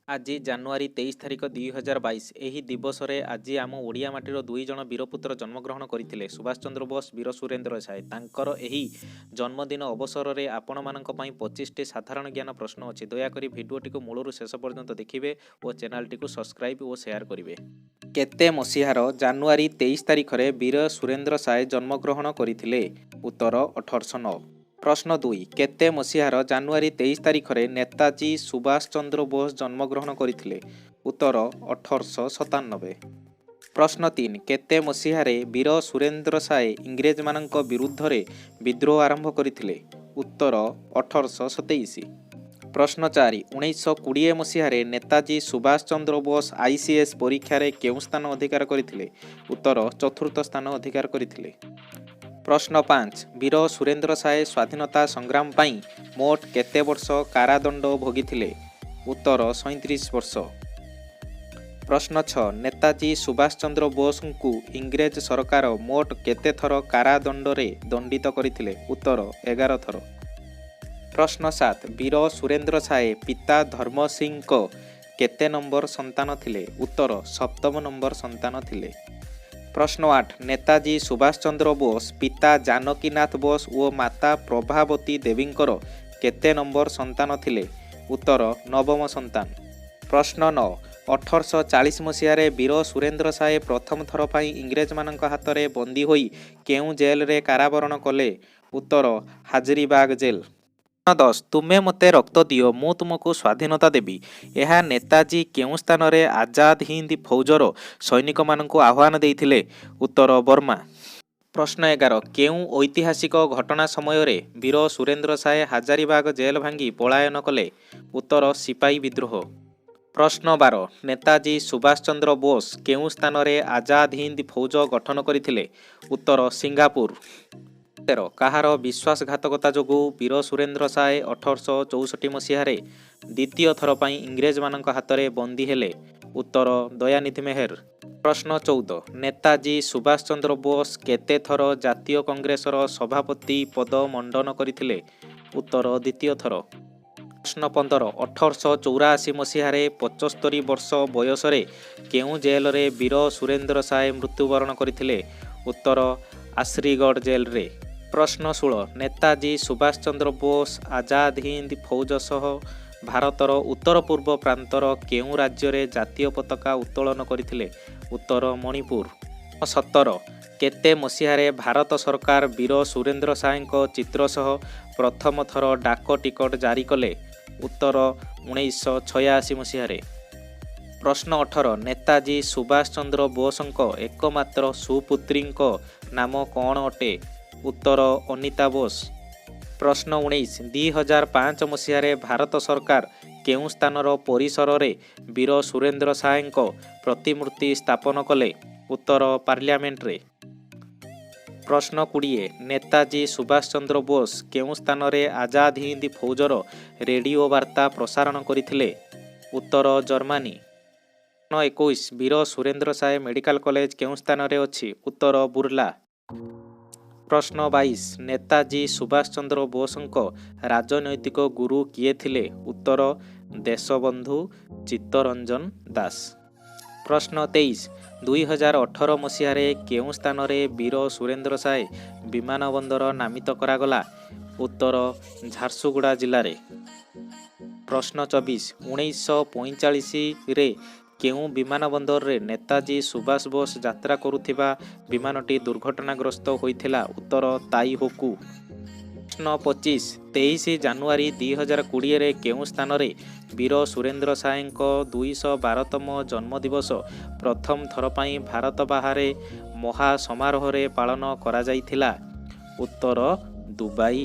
ଆଜି ଜାନୁଆରୀ 23 ତାରିଖ 2022। ଏହି ଦିବସରେ ଆଜି ଆମ ଓଡ଼ିଆ ମାଟିର ଦୁଇ ଜଣ ବୀରପୁତ୍ର ଜନ୍ମଗ୍ରହଣ କରିଥିଲେ, ସୁଭାଷ ଚନ୍ଦ୍ର ବୋଷ, ବୀର ସୁରେନ୍ଦ୍ର ସାଏ। ତାଙ୍କର ଏହି ଜନ୍ମଦିନ ଅବସରରେ ଆପଣମାନଙ୍କ ପାଇଁ 25ଟି ସାଧାରଣ ଜ୍ଞାନ ପ୍ରଶ୍ନ ଅଛି। ଦୟାକରି ଭିଡ଼ିଓଟିକୁ ମୂଳରୁ ଶେଷ ପର୍ଯ୍ୟନ୍ତ ଦେଖିବେ ଓ ଚ୍ୟାନେଲଟିକୁ ସବସ୍କ୍ରାଇବ୍ ଓ ସେୟାର କରିବେ। କେତେ ମସିହାର ଜାନୁଆରୀ 23 ତାରିଖରେ ବୀର ସୁରେନ୍ଦ୍ର ସାଏ ଜନ୍ମଗ୍ରହଣ କରିଥିଲେ? ଉତ୍ତର 1809। ପ୍ରଶ୍ନ 2, କେତେ ମସିହାର ଜାନୁଆରୀ 23 ତାରିଖରେ ନେତାଜୀ ସୁଭାଷ ଚନ୍ଦ୍ର ବୋଷ ଜନ୍ମଗ୍ରହଣ କରିଥିଲେ? ଉତ୍ତର 1897। ପ୍ରଶ୍ନ 3, କେତେ ମସିହାରେ ବୀର ସୁରେନ୍ଦ୍ର ସାଏ ଇଂରେଜମାନଙ୍କ ବିରୁଦ୍ଧରେ ବିଦ୍ରୋହ ଆରମ୍ଭ କରିଥିଲେ? ଉତ୍ତର 1827। ପ୍ରଶ୍ନ 4, 1920 ମସିହାରେ ନେତାଜୀ ସୁଭାଷ ଚନ୍ଦ୍ର ବୋଷ ICS ପରୀକ୍ଷାରେ କେଉଁ ସ୍ଥାନ ଅଧିକାର କରିଥିଲେ? ଉତ୍ତର ଚତୁର୍ଥ ସ୍ଥାନ ଅଧିକାର କରିଥିଲେ। ପ୍ରଶ୍ନ 5, ବୀର ସୁରେନ୍ଦ୍ର ସାଏ ସ୍ୱାଧୀନତା ସଂଗ୍ରାମ ପାଇଁ ମୋଟ କେତେ ବର୍ଷ କାରାଦଣ୍ଡ ଭୋଗିଥିଲେ? ଉତ୍ତର 37 ବର୍ଷ। ପ୍ରଶ୍ନ 6, ନେତାଜୀ ସୁଭାଷ ଚନ୍ଦ୍ର ବୋଷଙ୍କୁ ଇଂରେଜ ସରକାର ମୋଟ କେତେ ଥର କାରାଦଣ୍ଡରେ ଦଣ୍ଡିତ କରିଥିଲେ? ଉତ୍ତର 11 ଥର। ପ୍ରଶ୍ନ 7, ବୀର ସୁରେନ୍ଦ୍ର ସାଏ ପିତା ଧର୍ମ ସିଂଙ୍କ କେତେ ନମ୍ବର ସନ୍ତାନ ଥିଲେ? ଉତ୍ତର ସପ୍ତମ ନମ୍ବର ସନ୍ତାନ ଥିଲେ। ପ୍ରଶ୍ନ 8, ନେତାଜୀ ସୁଭାଷ ଚନ୍ଦ୍ର ବୋଷ ପିତା ଜାନକୀନାଥ ବୋଷ ଓ ମାତା ପ୍ରଭାବତୀ ଦେବୀଙ୍କର କେତେ ନମ୍ବର ସନ୍ତାନ ଥିଲେ? ଉତ୍ତର ନବମ ସନ୍ତାନ। ପ୍ରଶ୍ନ 9, 1840 ମସିହାରେ ବୀର ସୁରେନ୍ଦ୍ର ସାଏ ପ୍ରଥମ ଥର ପାଇଁ ଇଂରେଜମାନଙ୍କ ହାତରେ ବନ୍ଦୀ ହୋଇ କେଉଁ ଜେଲରେ କାରାବରଣ କଲେ? ଉତ୍ତର ହାଜରିବାଗ ଜେଲ। 10, ତୁମେ ମୋତେ ରକ୍ତ ଦିଅ, ମୁଁ ତୁମକୁ ସ୍ୱାଧୀନତା ଦେବି, ଏହା ନେତାଜୀ କେଉଁ ସ୍ଥାନରେ ଆଜାଦ ହିନ୍ଦ ଫୌଜର ସୈନିକମାନଙ୍କୁ ଆହ୍ୱାନ ଦେଇଥିଲେ? ଉତ୍ତର ବର୍ମା। ପ୍ରଶ୍ନ 11, କେଉଁ ଐତିହାସିକ ଘଟଣା ସମୟରେ ବୀର ସୁରେନ୍ଦ୍ର ସାଏ ହାଜାରିବାଗ ଜେଲ ଭାଙ୍ଗି ପଳାୟନ କଲେ? ଉତ୍ତର ସିପାହୀ ବିଦ୍ରୋହ। ପ୍ରଶ୍ନ 12, ନେତାଜୀ ସୁଭାଷ ଚନ୍ଦ୍ର ବୋଷ କେଉଁ ସ୍ଥାନରେ ଆଜାଦ ହିନ୍ଦ ଫୌଜ ଗଠନ କରିଥିଲେ? ଉତ୍ତର ସିଙ୍ଗାପୁର। 13, କାହାର ବିଶ୍ୱାସଘାତକତା ଯୋଗୁଁ ବୀର ସୁରେନ୍ଦ୍ର ସାଏ 1864 ମସିହାରେ ଦ୍ୱିତୀୟ ଥର ପାଇଁ ଇଂରେଜମାନଙ୍କ ହାତରେ ବନ୍ଦୀ ହେଲେ? ଉତ୍ତର ଦୟାନିଧି ମେହେର। ପ୍ରଶ୍ନ 14, ନେତାଜୀ ସୁଭାଷ ଚନ୍ଦ୍ର ବୋଷ କେତେ ଥର ଜାତୀୟ କଂଗ୍ରେସର ସଭାପତି ପଦ ମଣ୍ଡନ କରିଥିଲେ? ଉତ୍ତର ଦ୍ୱିତୀୟ ଥର। ପ୍ରଶ୍ନ 15, 1884 ମସିହାରେ 75 ବର୍ଷ ବୟସରେ କେଉଁ ଜେଲରେ ବୀର ସୁରେନ୍ଦ୍ର ସାଏ ମୃତ୍ୟୁବରଣ କରିଥିଲେ? ଉତ୍ତର ଆଶ୍ରୀଗଡ଼ ଜେଲରେ। ପ୍ରଶ୍ନ 16, ନେତାଜୀ ସୁଭାଷ ଚନ୍ଦ୍ର ବୋଷ ଆଜାଦ ହିନ୍ଦ ଫୌଜ ସହ ଭାରତର ଉତ୍ତର ପୂର୍ବ ପ୍ରାନ୍ତର କେଉଁ ରାଜ୍ୟରେ ଜାତୀୟ ପତାକା ଉତ୍ତୋଳନ କରିଥିଲେ? ଉତ୍ତର ମଣିପୁର। 17, କେତେ ମସିହାରେ ଭାରତ ସରକାର ବୀର ସୁରେନ୍ଦ୍ର ସାଏଙ୍କ ଚିତ୍ର ସହ ପ୍ରଥମ ଥର ଡାକ ଟିକଟ ଜାରି କଲେ? ଉତ୍ତର 1986 ମସିହାରେ। ପ୍ରଶ୍ନ 18, ନେତାଜୀ ସୁଭାଷ ଚନ୍ଦ୍ର ବୋଷଙ୍କ ଏକମାତ୍ର ସୁପୁତ୍ରୀଙ୍କ ନାମ କ'ଣ ଅଟେ? ଉତ୍ତର ଅନିତା ବୋଷ। ପ୍ରଶ୍ନ 19, 2005 ମସିହାରେ ଭାରତ ସରକାର କେଉଁ ସ୍ଥାନର ପରିସରରେ ବୀର ସୁରେନ୍ଦ୍ର ସାଏଙ୍କ ପ୍ରତିମୂର୍ତ୍ତି ସ୍ଥାପନ କଲେ? ଉତ୍ତର ପାର୍ଲାମେଣ୍ଟରେ। ପ୍ରଶ୍ନ 20, ନେତାଜୀ ସୁଭାଷ ଚନ୍ଦ୍ର ବୋଷ କେଉଁ ସ୍ଥାନରେ ଆଜାଦ ହିନ୍ଦ ଫୌଜର ରେଡ଼ିଓ ବାର୍ତ୍ତା ପ୍ରସାରଣ କରିଥିଲେ? ଉତ୍ତର ଜର୍ମାନୀ। ପ୍ରଶ୍ନ 21, ବୀର ସୁରେନ୍ଦ୍ର ସାଏ ମେଡିକାଲ କଲେଜ କେଉଁ ସ୍ଥାନରେ ଅଛି? ଉତ୍ତର ବୁର୍ଲା। ପ୍ରଶ୍ନ 22, ନେତାଜୀ ସୁଭାଷ ଚନ୍ଦ୍ର ବୋଷଙ୍କ ରାଜନୈତିକ ଗୁରୁ କିଏ ଥିଲେ? ଉତ୍ତର ଦେଶବନ୍ଧୁ ଚିତ୍ତରଞ୍ଜନ ଦାସ। ପ୍ରଶ୍ନ 23, 2018 ମସିହାରେ କେଉଁ ସ୍ଥାନରେ ବୀର ସୁରେନ୍ଦ୍ର ସାଏ ବିମାନ ବନ୍ଦର ନାମିତ କରାଗଲା? ଉତ୍ତର ଝାରସୁଗୁଡ଼ା ଜିଲ୍ଲାରେ। ପ୍ରଶ୍ନ 24, 1945ରେ କେଉଁ ବିମାନ ବନ୍ଦରରେ ନେତାଜୀ ସୁଭାଷ ବୋଷ ଯାତ୍ରା କରୁଥିବା ବିମାନଟି ଦୁର୍ଘଟଣାଗ୍ରସ୍ତ ହୋଇଥିଲା? ଉତ୍ତର ତାଇହୋକୁ। ପ୍ରଶ୍ନ 25, 23 ଜାନୁଆରୀ 2020ରେ କେଉଁ ସ୍ଥାନରେ ବୀର ସୁରେନ୍ଦ୍ର ସାଏଙ୍କ 212ତମ ଜନ୍ମଦିବସ ପ୍ରଥମ ଥର ପାଇଁ ଭାରତ ବାହାରେ ମହା ସମାରୋହରେ ପାଳନ କରାଯାଇଥିଲା? ଉତ୍ତର ଦୁବାଇ।